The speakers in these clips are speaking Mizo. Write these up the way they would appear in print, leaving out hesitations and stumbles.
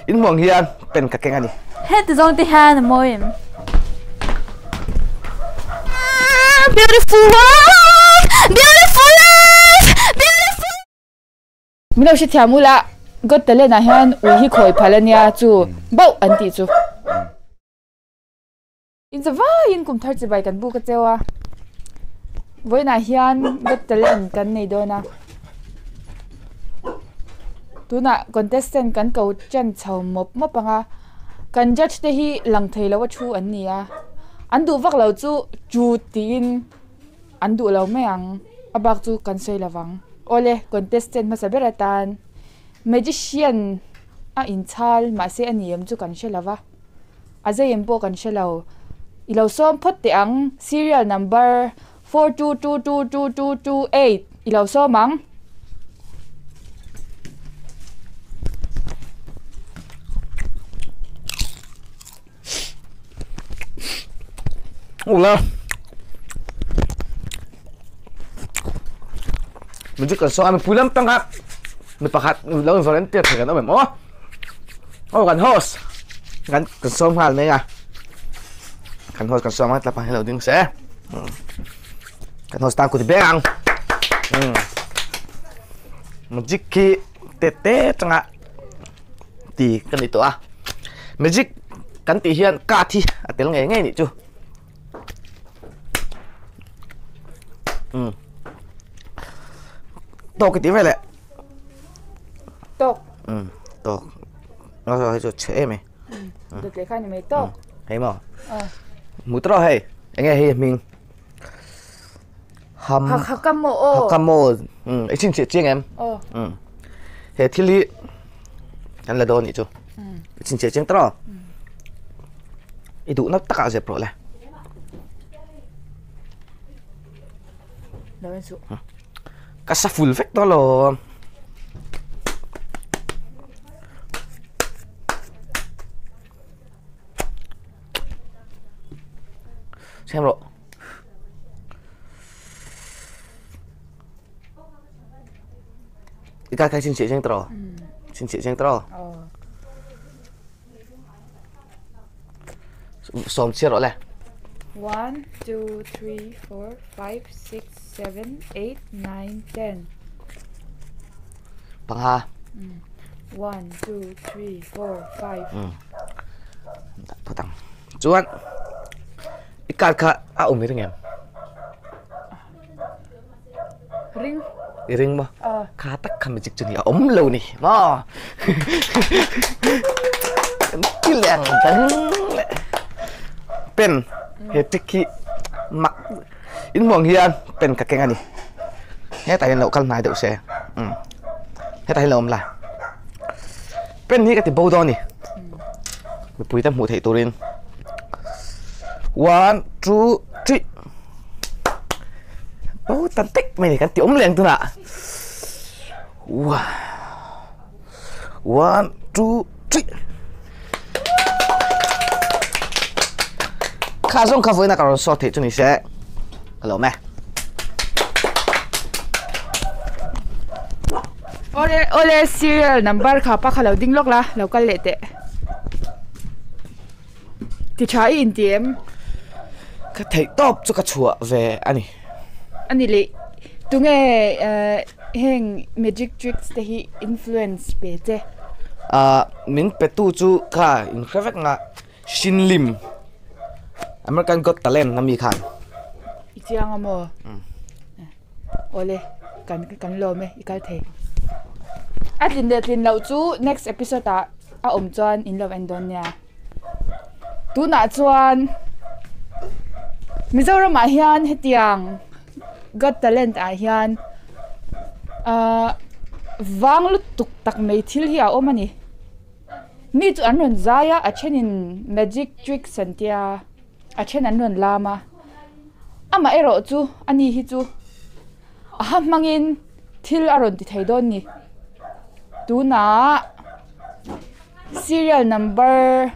In hmuh ang hian pen ka keng a ni. Heti zawng te hian a mawi em? Beautiful world, beautiful life, beautiful. Min lo hrethiam ula, Got Talent ah hian ui hi khawi phal a nia chu bauh an tih chu. Incha vaiin kum thar chibai kan buk a cheu a, vawiinah hian Got Talent kan nei dawn a, tunah contestant kan ko ṭan chho mawp mawp ang a, kan judge te hi lang thei lo a thu an ni a, an duh vak lo chu ṭut tiin an duh lo mai ang, a bak chu kan sawi lo vang. Awle contestant hmasa ber atan magician a inchhal mahse a ni em chu kan hre lo va. A zei em pawh kan hre lo. I lo sawm phawt teh ang, serial number 42222228 i lo sawm ang. Ula. Mình chỉ cần so ăn pui lắm tăng á. Mi pakhat lo in volunteer thei kan awm em aw. Aw kan host kan kan sawm nghal mai a. Kan host kan sawm a tlapa hi lo ding se. Kan host tan kut beng ang. Magic khi te te tanga ti kan ni tawh a. Magic kan tih hian card hi a tel ngei ngei nih chu. Tawk i tih vel eh. Tawk. Tawk. Nó rồi rồi chế mày. Được lấy khai này mày tawk. Hei maw. Mu tawh hei. Enge hei hming. Ham. Hakamo aw. Hakamo. I chin chiah chiang em? Aw. He thil hi kan la dawn nih chu. I chin chiah chiang tawh. I duhna takah zep rawh le. Lo en suh. Ka sa full vek tawh alawm. Xem rawh. I kai kai chin chiah chiang tawh. Chin chiah chiang tawh. Sawm chhiar rawh le. 1, 2, 3, 4, 5, 6, 7, 8, 9, 10. Panga. 1, 2, 3, 4, 5. Phawt ang. Chuan i card kha a awm i ring em? Ring. I ring maw? Kha tak kha magic chu ni a awm lo ni maw? Kan ti leh ang dang leh. Pen he trick hi mak in hmuh ang hian pen ka keng a ni. Hetah hian lo kal hnai deuh se. Hetah hian lo awm la. Pen hi ka ti bo dawn a ni. Mipui te hmuh theih turin. One, two, three. Bo tan tek mai ni kan ti awm leng tunah. One, two, three. Kha zawng kha vawiin a ka rawn sawt theih chu ni se. Ka lo awm e. Awle awle serial number kha pa kha lo ding lawk la lo kal leh teh. Ti tha i inti em? Ka theih tawp chu ka chhuah ve a ni. A ni leh tunge heng magic tricks te hi influence pe che? Ah min pe tu chu kha inhre vek nga Shin Lim American Got Talent a mi khan. I chiang a maw? Awle kan kan lawm e i kal thei. A tlin leh tlin loh chu next episode ah a awm chuan in lo en dawn nia. Tunah chuan Mizoram ah hian hetiang Got Talent ah hian ahh vang lutuk tak mai thil hi a awm a ni. Mi chu an rawn zai a a thenin magic tricks an tia a then an rawn lam a. Amah erawh chu ani hi chu a ha hmangin thil a rawn ti thei dawn ni. Tunah serial number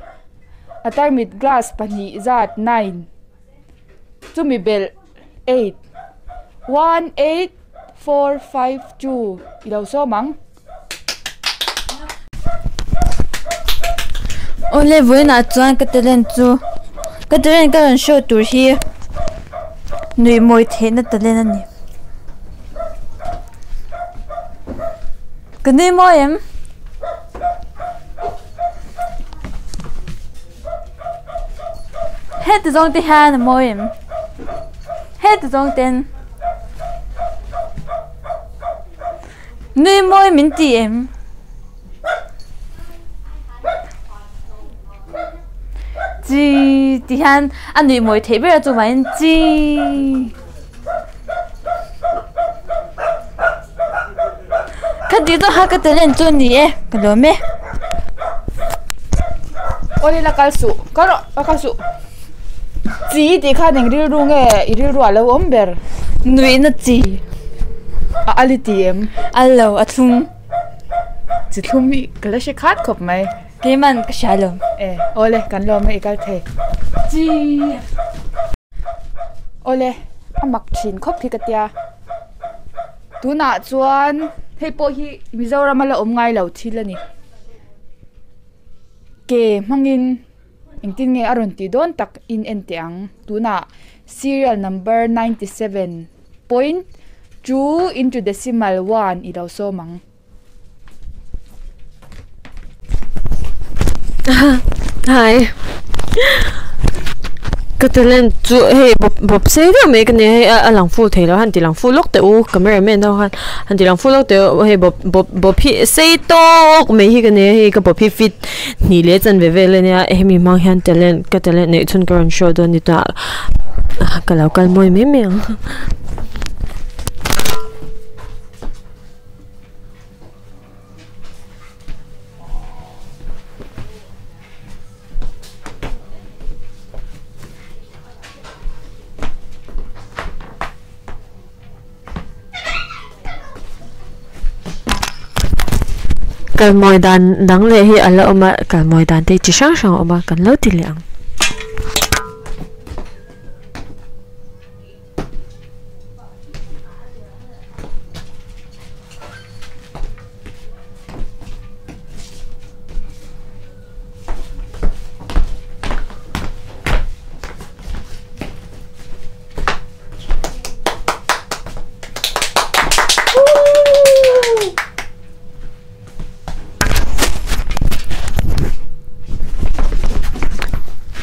a tarmit glass pahnih zat nine chumi belh eight one eight four five two i lo sawm ang. Awle vawiinah chuan ka talent chu ka talent ka rawn show tur hi nuih mawi theihna talent a ni. Ka nui mawi em? Heti zawng te hian a mawi em? Heti zawng ten nui mawi min ti em? Chi ti hian a nuih mawi theih ber a chuvangin chi. Khati chu ha ka talent chu a ni e ka lawm e. Awle la kal suh kal rawh la kal suh chi tih khan eng rilru nge i rilru ah lo awm ber. Nuihna chi. A al i ti em? Al lo a thlum. Chi thlum hi ka la hre khat khawp mai. Keiman ka hria lo. E awle kan lawm e i kal thei. Chi. Awle a mak thin khawp hi ka tia. Tunah chuan hei pawh hi Mizoram a la awm ngai lo thil a ni. Ke hmangin engtin nge a rawn tih dawn tak in en teh ang. Tunah serial number 97 point 2 into decimal 1 i lo sawm ang. Hi ka talent chu hei bawp bawp sei deuh mai ka nei a hei a lang full thei lo a han ti lang full lawk teh u camera man ho khan han ti lang full lawk teh u hei bawp bawp bawp hi sei tawk mai hi ka nei a hei ka bawp hi fit hnih leh chanve vel ania hemi hmang hian talent ka talent neih chhun ka rawn show dawn a ni ta ka lo kal mawi mai mai ang. Kalmawi dan dang leh hi a la awm a kalmawi dan te chi hrang hrang a awm a kan lo ti leh ang.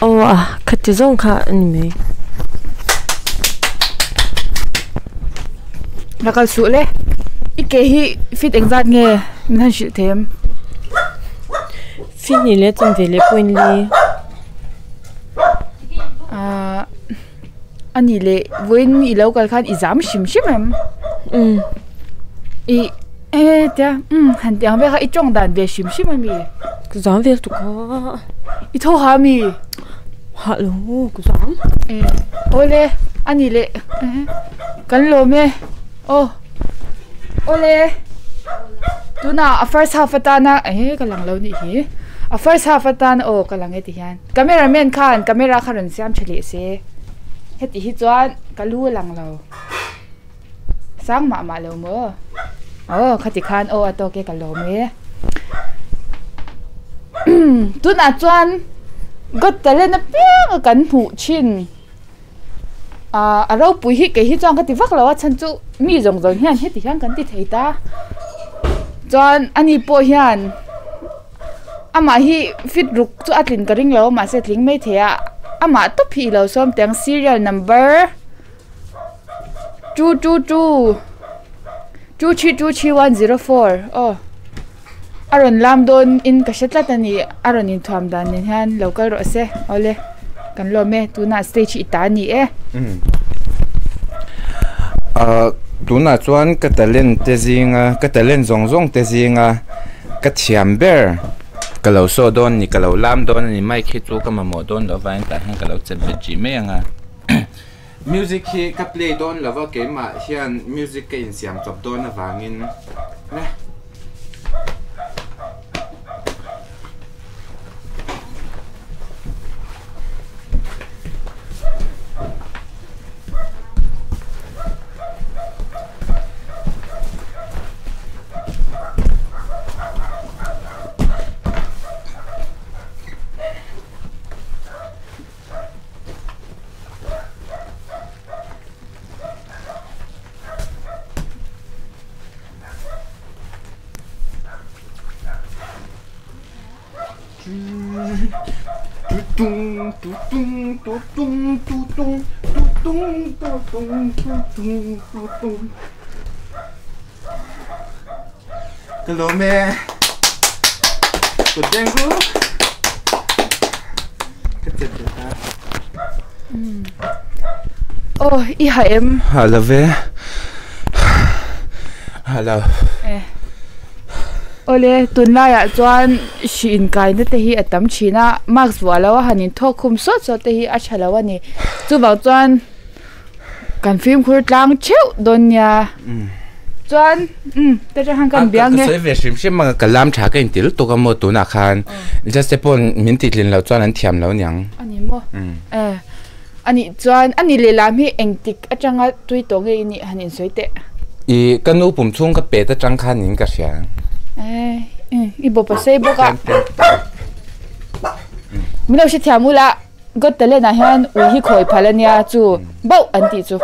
Aw a khati zawng kha a ni mai. La kal suh le i ke hi fit engzat nge min han hrilh thei em? Fit hnih leh chanve leh point li. Ahh a nih leh vawiin i lo kal khan i zam hrim hrim em? Umm. I e tia umm han tih ang vel kha i tawng dan ve hrim hrim ami? Ka zam vel tuk a. I tho ha ami? Hah lo ka zam. E awle a nih leh kan lawm e aw awle tunah a first half atana e ka lang lo nih hi a first half atana aw ka lang e ti hian. Camera man khan camera kha rawn siam tha leh se heti hi chuan ka lu a lang lo sang mah mah lo maw aw khati khan aw a tawk e ka lawm e tunah chuan got talent apiang a kan hmuh thin ah a ropui hi kei hi chuan ka ti vak lo a chhan chu mi zawng zawng hian heti hian kan ti thei ta chuan ani pawh hian. Amah hi fit ruk chu a tlin ka ring lo a mahse a tling mai thei a amah tawp hi ilo sawm teh ang serial number two two two two three two three 104 aw a rawn lam dawn in ka hre tlat a ni a rawn inthuam dan nen hian lo kal rawh se awle kan lawm e tunah stage hi i ta a ni e. Tunah chuan ka talent te zinga ka talent zawng zawng te zinga. Ka thiam ber ka lo saw dawn ni ka lo lam dawn a ni mic hi chu ka mamawh dawn loh avangin tah hian ka lo chet bet rih mai ang a music hi ka play dawn lo va keimah hian music ka insiam chawp dawn avangin le. Ka lawm e. Kut beng ru. Ka chet ve ta. Aw, i ha em? Ha lo ve. Ha lo. Eh. Awle, tunlaiah chuan hri inkaina te hi a tam thin a, mask vuah lo a han inthawk khum sawt sawt te hi a tha lo a ni. Chuvang chuan kan fimkhur tlang theuh dawn nia. Chuan umm te tang khan kan bia nge. Ka sawi ve hrim hrim a, ka lam tha ka inti lutuk a maw tunah khan just te pawh min tihtlin loh chuan an thiam lo aniang. A ni maw? Eh. A nih chuan a ni lehlam hi engtik atanga tui tawh nge i nih han insawi teh? I ka nu pum chhung ka pet atang khan in ka hria. Eh, i bawp a sei bawk a. Min lo hrethiam ula, Got Talent ah hian ui hi khawi phal a nia chu bauh an tih chu.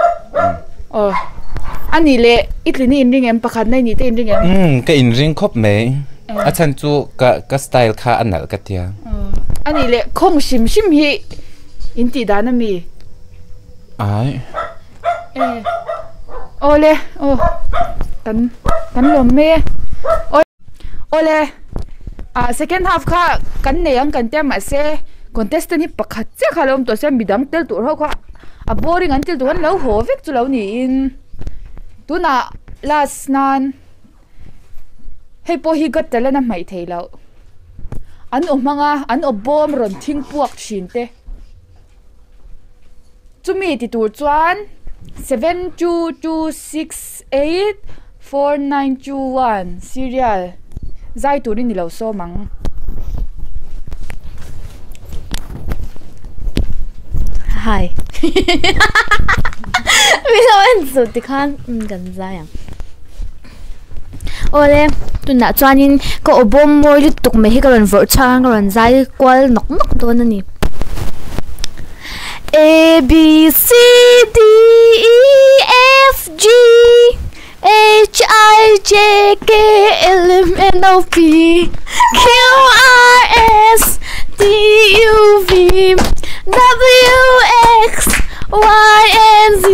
Aw, a nih leh i tlin i inring em? Pakhat na i nih te inring em? Umm, ka inring khawp mai. A chhan chu ka ka style kha a nalh ka tia. A nih leh khawng hrim hrim hi In tih dan a mi? Ai. E. Awle, aw. Kan kan lawm mai e. Aw. Awle. Ah second half kha kan nei ang kan tia mahse contestant hi pakhat chiah kha a lo awm tawh sia midang tel tur ho kha a boring an tel tur an lo haw vek chu lo niin tunah last nan Hei pawh hi Got Talent a hmaih theih loh. An aw hmang a, an aw bawm rawn thing puak thin te. Chumi ti tur chuan seven two two six eight four nine two one serial zai turin i lo sawm ang. Hi Mi lo en chu tikhan kan zai ang. Awle tunah chuanin ka aw bawm mawi lutuk mai hi ka rawn vawrh chhuak a ka rawn zai kual nawk nawk dawn a ni. A B C D E F G H I J K L M N O P Q R S T U V W X Y and Z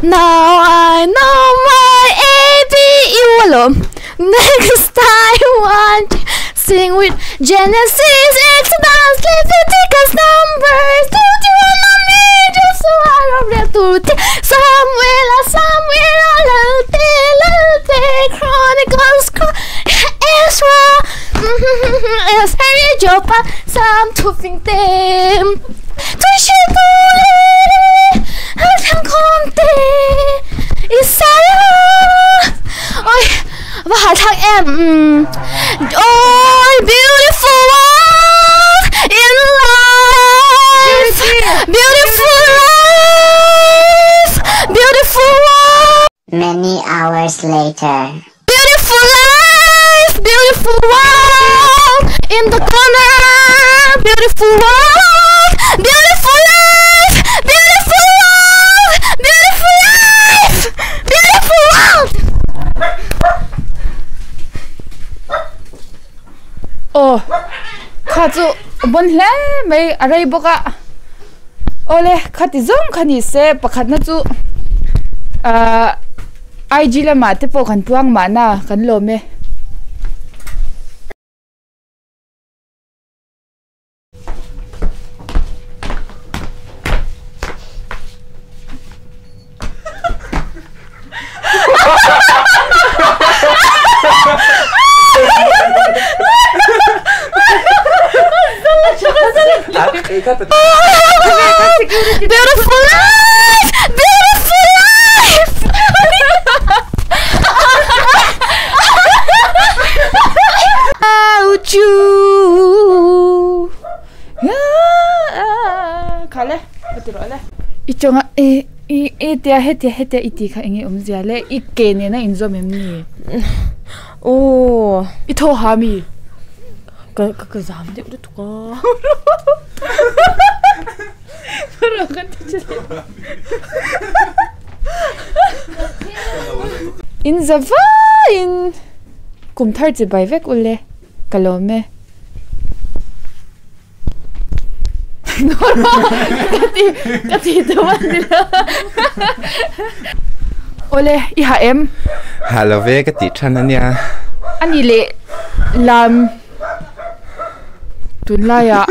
Now I know my A B U alawm Next time won't you sing with Genesis Exodus Leviticus Numbers Deuteronomy Joshua Rorel Turte Samuela Samuela Lalte Lalte Chronicles Ezra Esther Jopa Sam Thufing te Tuishitu leh Thangkhawm te Isaiah Oi va hal thlak em Oi beautiful world in life Beautiful life Beautiful world Many hours later. Beautiful life, beautiful world in the corner. Beautiful world, beautiful life, beautiful world, beautiful life, beautiful world. Aw kha chu a bawn hle mai a rei bawk a awle khati zawng kha ni se pakhatna chu ahh IG lamah te pawh kan puang mahna kan lawm e. Beautiful life! Beautiful life! Without you Khale I chunga i i tia hetia hetia i tih kha enge awmzia le i ke nena inzawm em ni? Aw. I thaw ha mi? Ka ka ka zam deuh lutuk a. In za vaiin kum thar chi bai vek ule ka lawm e. Ka ti ka ti tum a ni lo. Awle i hah em? Hah lo ve ka tih than a nia. A ni leh lam tunlaiah.